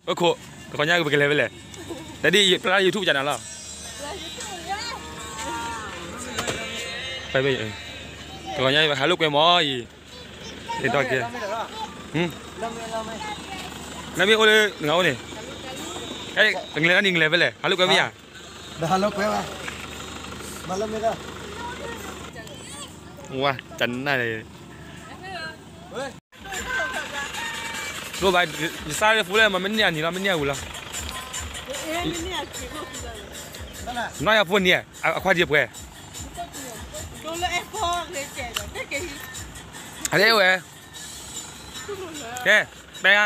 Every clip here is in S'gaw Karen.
အိၣ်ခိး, တခီညါပကလဲၤဖဲလဲၣ်, တဒ်အံၤ ပျၢ် YouTube ကနၤလီၤ, တခီညါ ဟးလိာ်ကွဲမး အံၤ, တကဲ, လၢမ့ၢ်အိၣ်လၢနဂၤအိၣ်န့ၣ်, နလဲၤနၤန့ၣ် နလဲၤဖဲလဲၣ်, ဟးလိာ်ကွဲမ့ၢ်ဧါ, ဝါ ကနၣ်န့ၣ် လိၣ်ဘၣ် ယစါလၢဖိလဲၣ် မ့ၢ်န့ၢ်အနံၤလီၤ မ့ၢ်န့ၢ်အဝံၤလီၤ, နီၢ်ယၤဖိန့ၣ် အခွါဒံးပှဲၤ, အဝဲ, ကဲ, ပဲဂါ,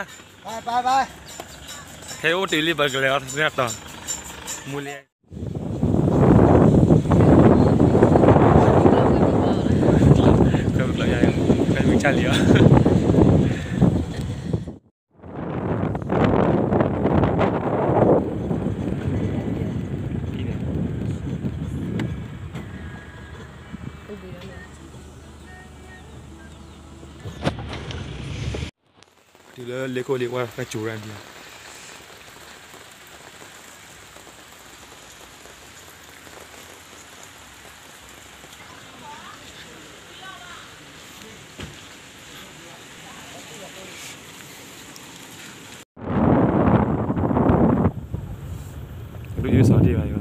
ခဲအိၣ်တုၤလံ ပကလဲၤအီၤတတီၤ, မူလံ ကမုၢ်ချလံအီၤ, တုၤလၢလ့ခိၣ်လံ ဝဲကစူၤရၣ်ဒံး ဒ်ယုၢ်စီၤဒံးဘၣ်ယိၤသၣ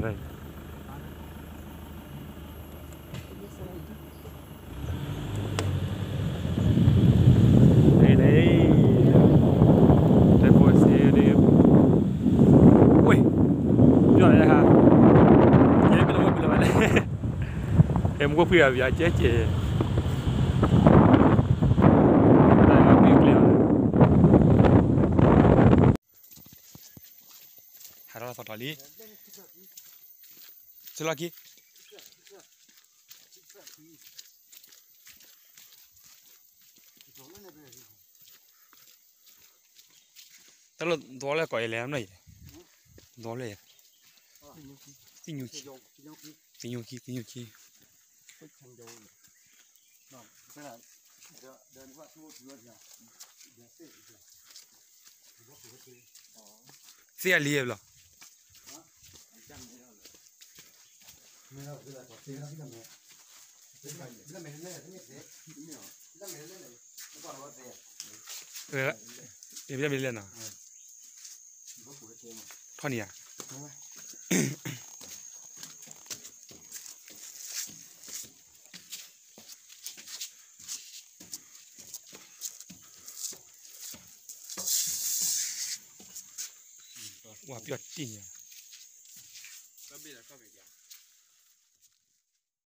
်, န့ၣ်, တၢ်ဖိစ့ဒံး, ဝ့ၢ်, ယီၢ်လၢဟါ, ယဲပလီၢ်ဝဲပလီၢ်ဝဲလဲၣ်, ဟဲမူခိၣ်ဖှံၣ်အဘၣ်ကဲကဲ, တၢ်မ့ၢ်ကျဲအီၤ, ဟးထီၣ်သီထီၣ်လံ, ဆလီၢ်ခံ တၢ်လီၢ်သီလၢကိးအံၤလဲၣ်နီၢ်အံၤ, သီလၢ, သံၣ်ညူခံ, သံၣ်ညူခံ သံၣ်ညူခံ, သ့ၣ်အလံဘၣ်လီၤ မ့ၢ်လဲၣ်နီၤ, ထီၣ်န့ၢ်ဧါ, ဝါပျီၢ်တံၢ်ညါ